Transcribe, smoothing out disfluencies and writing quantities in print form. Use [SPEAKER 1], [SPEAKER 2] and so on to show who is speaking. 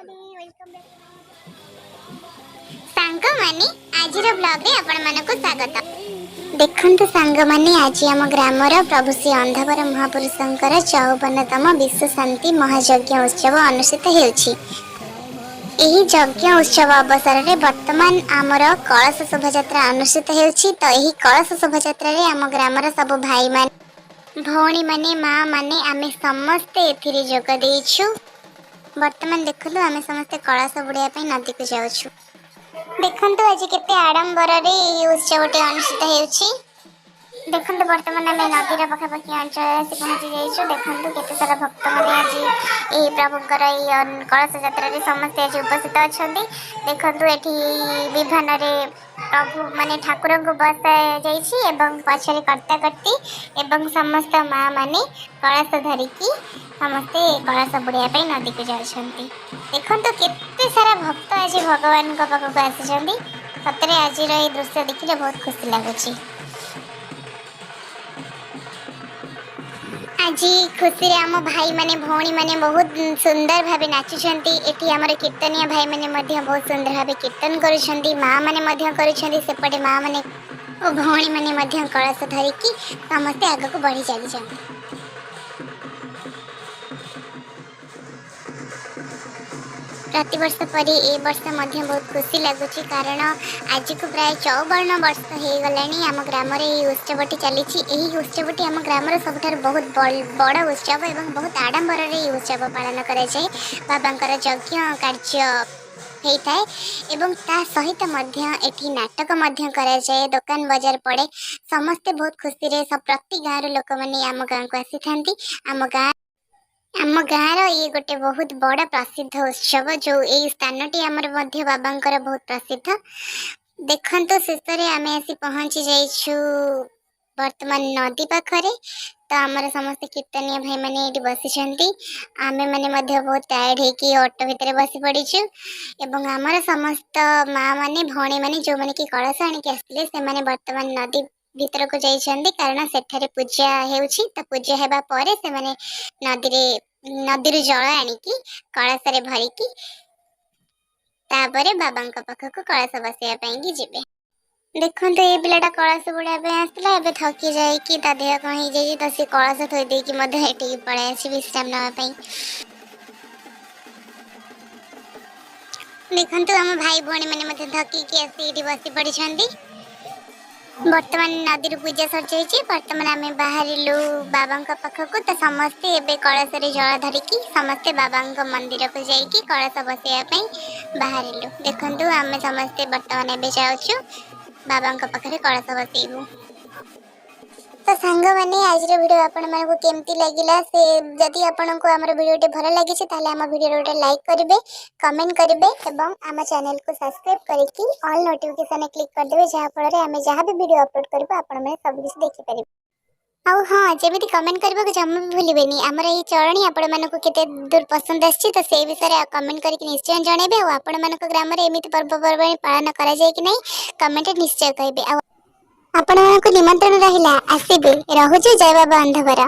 [SPEAKER 1] Welcome back. ସାଙ୍ଗମାନେ, ଆଜିର ବ୍ଲଗରେ ଆପଣମାନଙ୍କୁ ସ୍ୱାଗତ। ଦେଖନ୍ତୁ ସାଙ୍ଗମାନେ, ଆଜି ଆମ ଗ୍ରାମର ପ୍ରଭୁ ଶ୍ରୀ ଅନ୍ଧବର ମହାପୁରୁଷଙ୍କର 54ତମ ବିଶ୍ୱ ଶାନ୍ତି ମହାଯଜ୍ଞ ଉତ୍ସବ ଅନୁଷ୍ଠିତ ହେଉଛି। ଏହି ଯଜ୍ଞ ଉତ୍ସବ ଅବସରରେ ବର୍ତ୍ତମାନ ଆମର କଳସ ଶୋଭାଯାତ୍ରା ଅନୁଷ୍ଠିତ ହେଉଛି। ତ ଏହି କଳସ ଶୋଭାଯାତ୍ରାରେ ଆମ ଗ୍ରାମର ସବୁ ଭାଇମାନେ, ଭଉଣୀମାନେ, ମା ମାନେ, ଆମେ ସମସ୍ତେ ଏଥିରେ ଯୋଗ ଦେଇଛୁ। ବର୍ତ୍ତମାନ ଦେଖନ୍ତୁ, ଆମେ ସମସ୍ତେ କଳସ ବୁଡ଼ିବା ପାଇଁ ନଦୀକୁ ଯାଉଛୁ। ଦେଖନ୍ତୁ, ଆଜି କେତେ ଆଡମ୍ବରରେ ଏହି ଉତ୍ସବଟି ଅନୁଷ୍ଠିତ ହେଉଛି। ଦେଖନ୍ତୁ, ବର୍ତ୍ତମାନ ଆମେ ନଦୀର ପାଖାପାଖି ଅଞ୍ଚଳରେ ଆସି ପହଞ୍ଚି ଯାଇଛୁ। ଦେଖନ୍ତୁ, କେତେ ସାରା ଭକ୍ତମାନେ ଆଜି ଏହି ପ୍ରଭୁଙ୍କର ଏହି କଳସ ଯାତ୍ରାରେ ସମସ୍ତେ ଆଜି ଉପସ୍ଥିତ ଅଛନ୍ତି। ଦେଖନ୍ତୁ, ଏଠି ବିଭାନରେ ପ୍ରଭୁ ମାନେ ଠାକୁରଙ୍କୁ ବସାଯାଇଛି ଏବଂ ପଛରେ କର୍ତ୍ତା କର୍ତ୍ତି ଏବଂ ସମସ୍ତ ମା ମାନେ କଳସ ଧରିକି ସମସ୍ତେ କଳସ ବୁଡ଼ିବା ପାଇଁ ନଦୀକୁ ଯାଉଛନ୍ତି। ଦେଖନ୍ତୁ, କେତେ ସାରା ଭକ୍ତ ଆଜି ଭଗବାନଙ୍କ ପାଖକୁ ଆସିଛନ୍ତି। ସତରେ ଆଜିର ଏଇ ଦୃଶ୍ୟ ଦେଖିଲେ ବହୁତ ଖୁସି ଲାଗୁଛି। ଆଜି ଖୁସିରେ ଆମ ଭାଇମାନେ, ଭଉଣୀମାନେ ବହୁତ ସୁନ୍ଦର ଭାବେ ନାଚୁଛନ୍ତି। ଏଠି ଆମର କୀର୍ତ୍ତନୀୟ ଭାଇମାନେ ମଧ୍ୟ ବହୁତ ସୁନ୍ଦର ଭାବେ କୀର୍ତ୍ତନ କରୁଛନ୍ତି। ମା ମାନେ ମଧ୍ୟ କରୁଛନ୍ତି। ସେପଟେ ମା ମାନେ ଓ ଭଉଣୀମାନେ ମଧ୍ୟ କଳସ ଧରିକି ସମସ୍ତେ ଆଗକୁ ବଢ଼ି ଚାଲିଛନ୍ତି। ପ୍ରତିବର୍ଷ ପରି ଏ ବର୍ଷ ମଧ୍ୟ ବହୁତ ଖୁସି ଲାଗୁଛି, କାରଣ ଆଜିକୁ ପ୍ରାୟ 54 ବର୍ଷ ହେଇଗଲାଣି ଆମ ଗ୍ରାମରେ ଏହି ଉତ୍ସବଟି ଚାଲିଛି। ଏହି ଉତ୍ସବଟି ଆମ ଗ୍ରାମର ସବୁଠାରୁ ବହୁତ ବଡ଼ ଉତ୍ସବ ଏବଂ ବହୁତ ଆଡ଼ମ୍ବରରେ ଏହି ଉତ୍ସବ ପାଳନ କରାଯାଏ। ବାବାଙ୍କର ଯଜ୍ଞ କାର୍ଯ୍ୟ ହେଇଥାଏ ଏବଂ ତା ସହିତ ମଧ୍ୟ ଏଠି ନାଟକ ମଧ୍ୟ କରାଯାଏ, ଦୋକାନ ବଜାର ପଡ଼େ। ସମସ୍ତେ ବହୁତ ଖୁସିରେ ପ୍ରତି ଗାଁର ଲୋକମାନେ ଆମ ଗାଁକୁ ଆସିଥାନ୍ତି। ଆମ ଗାଁର ଇଏ ଗୋଟେ ବହୁତ ବଡ଼ ପ୍ରସିଦ୍ଧ ଉତ୍ସବ, ଯୋଉ ଏଇ ସ୍ଥାନଟି ଆମର ମଧ୍ୟ ବାବାଙ୍କର ବହୁତ ପ୍ରସିଦ୍ଧ। ଦେଖନ୍ତୁ, ଶେଷରେ ଆମେ ଆସି ପହଞ୍ଚି ଯାଇଛୁ ବର୍ତ୍ତମାନ ନଦୀ ପାଖରେ। ତ ଆମର ସମସ୍ତେ କୀର୍ତ୍ତନୀୟ ଭାଇମାନେ ଏଇଠି ବସିଛନ୍ତି। ଆମେମାନେ ମଧ୍ୟ ବହୁତ ଟାୟାର୍ଡ ହେଇକି ଅଟୋ ଭିତରେ ବସି ପଡ଼ିଛୁ ଏବଂ ଆମର ସମସ୍ତ ମା ମାନେ, ଭଉଣୀମାନେ, ଯୋଉମାନେ କି କଳସ ଆଣିକି ଆସିଥିଲେ, ସେମାନେ ବର୍ତ୍ତମାନ ନଦୀ ଭିତରକୁ ଯାଇଛନ୍ତି, କାରଣ ସେଠାରେ ପୂଜା ହେଉଛି। ତ ପୂଜା ହେବା ପରେ ସେମାନେ ନଦୀରୁ ଜଳ ଆଣିକି କଳସରେ ଭରିକି ତାପରେ ବାବାଙ୍କ ପାଖକୁ କଳସ ବସେଇବା ପାଇଁକି ଯିବେ। ଦେଖନ୍ତୁ, ଏଇ ପିଲାଟା କଳସ ବୁଡ଼ିବା ପାଇଁ ଆସିଥିଲା। ଏବେ ଥକି ଯାଇକି ତା ଦେହ କଣ ହେଇଯାଇଛି। ତ ସେ କଳସ ଥୋଇ ଦେଇକି ମଧ୍ୟ ଏଠିକି ପଳେଇ ଆସିଛି ବିଶ୍ରାମ ନେବା ପାଇଁ। ଦେଖନ୍ତୁ, ଆମ ଭାଇ ଭଉଣୀ ମାନେ ମଧ୍ୟ ଥକିକି ଆସି ଏଇଠି ବସି ପଡ଼ିଛନ୍ତି। ବର୍ତ୍ତମାନ ନଦୀରୁ ପୂଜା ସରିଯାଇଛି। ବର୍ତ୍ତମାନ ଆମେ ବାହାରିଲୁ ବାବାଙ୍କ ପାଖକୁ। ତ ସମସ୍ତେ ଏବେ କଳସରେ ଜଳ ଧରିକି ସମସ୍ତେ ବାବାଙ୍କ ମନ୍ଦିରକୁ ଯାଇକି କଳସ ବସେଇବା ପାଇଁ ବାହାରିଲୁ। ଦେଖନ୍ତୁ, ଆମେ ସମସ୍ତେ ବର୍ତ୍ତମାନ ଏବେ ଯାଉଛୁ, ବାବାଙ୍କ ପାଖରେ କଳସ ବସେଇବୁ। ତ ସାଙ୍ଗମାନେ, ଆଜିର ଭିଡ଼ିଓ ଆପଣମାନଙ୍କୁ କେମିତି ଲାଗିଲା? ସେ ଯଦି ଆପଣଙ୍କୁ ଆମର ଭିଡ଼ିଓଟି ଭଲ ଲାଗିଛି, ତାହେଲେ ଆମ ଭିଡ଼ିଓରେ ଗୋଟେ ଲାଇକ୍ କରିବେ, କମେଣ୍ଟ କରିବେ ଏବଂ ଆମ ଚ୍ୟାନେଲକୁ ସବସ୍କ୍ରାଇବ୍ କରିକି ଅଲ୍ ନୋଟିଫିକେସନରେ କ୍ଲିକ୍ କରିଦେବେ, ଯାହାଫଳରେ ଆମେ ଯାହା ବି ଭିଡ଼ିଓ ଅପଲୋଡ଼ କରିବୁ, ଆପଣମାନେ ସବୁକିଛି ଦେଖିପାରିବେ। ଆଉ ହଁ, ଯେମିତି କମେଣ୍ଟ କରିବାକୁ ଜମା ବି ଭୁଲିବେନି, ଆମର ଏଇ ଚଳଣି ଆପଣମାନଙ୍କୁ କେତେ ଦୂର ପସନ୍ଦ ଆସିଛି, ତ ସେଇ ବିଷୟରେ କମେଣ୍ଟ କରିକି ନିଶ୍ଚୟ ଜଣାଇବେ। ଆଉ ଆପଣମାନଙ୍କ ଗ୍ରାମରେ ଏମିତି ପର୍ବପର୍ବାଣି ପାଳନ କରାଯାଏ କି ନାହିଁ, କମେଣ୍ଟରେ ନିଶ୍ଚୟ କହିବେ। ଆଉ ଆପଣମାନଙ୍କୁ ନିମନ୍ତ୍ରଣ ରହିଲା, ଆସିବେ। ରହୁଛି, ଜୟ ବାବା ଅନ୍ଧବର।